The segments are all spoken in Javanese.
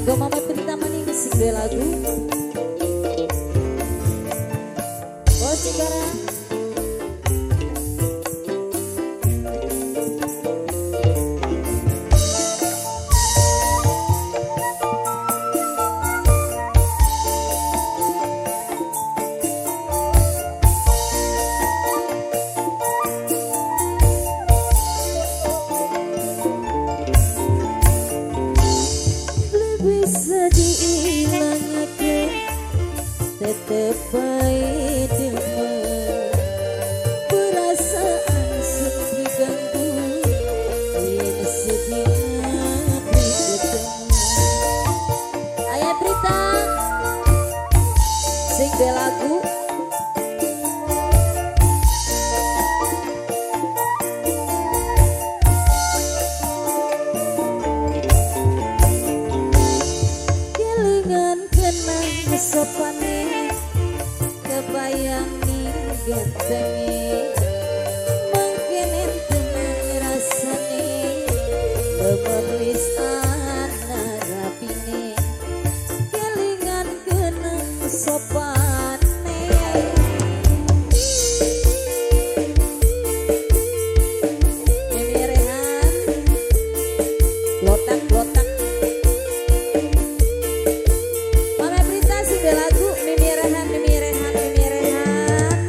Kanggo Mama Prita maning sing duwe lagu. Bos sekarang bisa diilangake tetep bae demen perasaan sing diganggu yen sedina ketemu. Ayah Prita sing duwe lagu. Sopane kebayang ning gantenge mangkene tenan rasane lemen wis ana rapine kelingan kenang sopane. Mimi Rehan lotak-lotak lagu Mimi Rehan, Mimi Rehan, Mimi Rehan.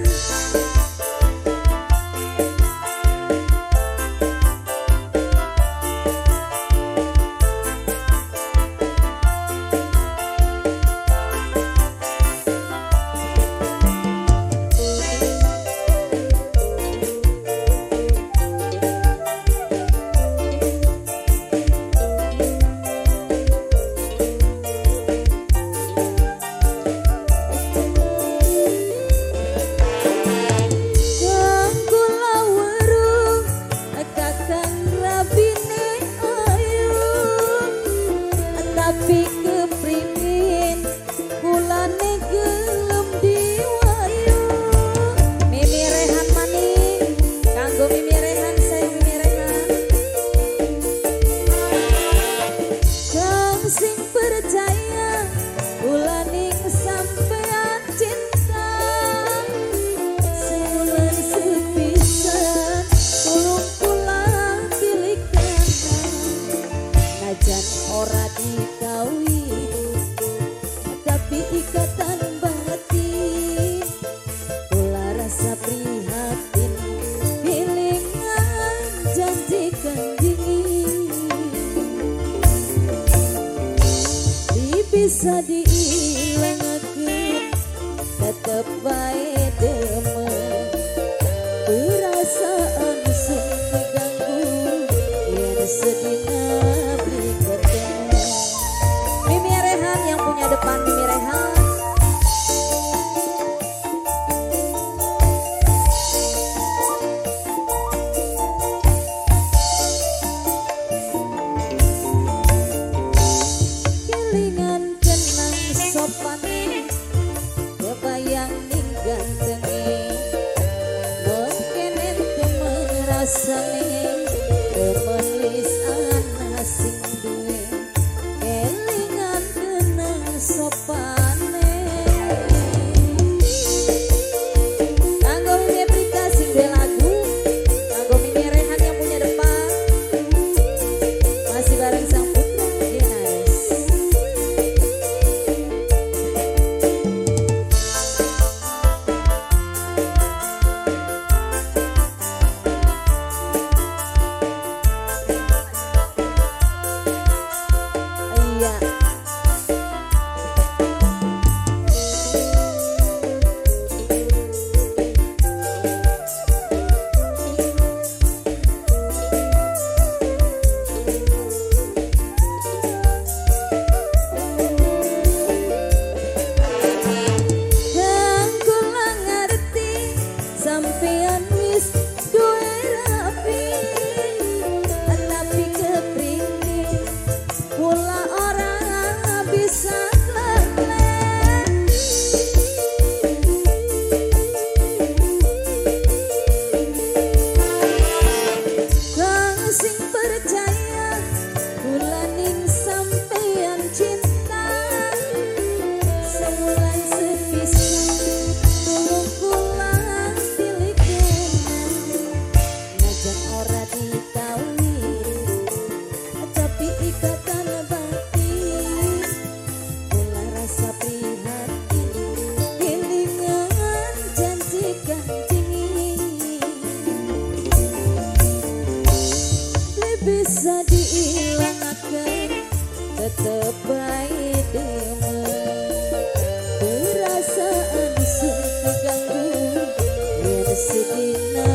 Tapi keprimin kulane gelem diwayu. Mimi Rehan maning kanggo Mimi Rehan, sayang Mimi Rehan. Kang sing percaya kulaning sampean cinta sewulan sepisan tulung kula tilik kanan najan ora dikawin tapi ikatan batin kula rasa prihatin kelingan janji kang dingin bisa diilangake tetep bae demen perasaan sing keganggu yen sedina beli ketemu. Mimi Rehan yang punya depan, Mimi Rehan. Kelingan kenang sopane kebayang ning gantenge mengkenen temen rasane temen wis ana sing duwe kelingan kenang sopane. Kanggo Mimi Prita sing duwe lagu, kanggo Mimi Rehan yang punya depan, masih bareng Sang Putra Genares. Iya. Kang kula ngerti sampean wis duwe rapi tapi keprimin kula ora bisa lelen. Kang sing percaya kula ning sampean cinta. Bisa diilangaken, tetep bae demen. Perasaan sun keganggu yen sedina.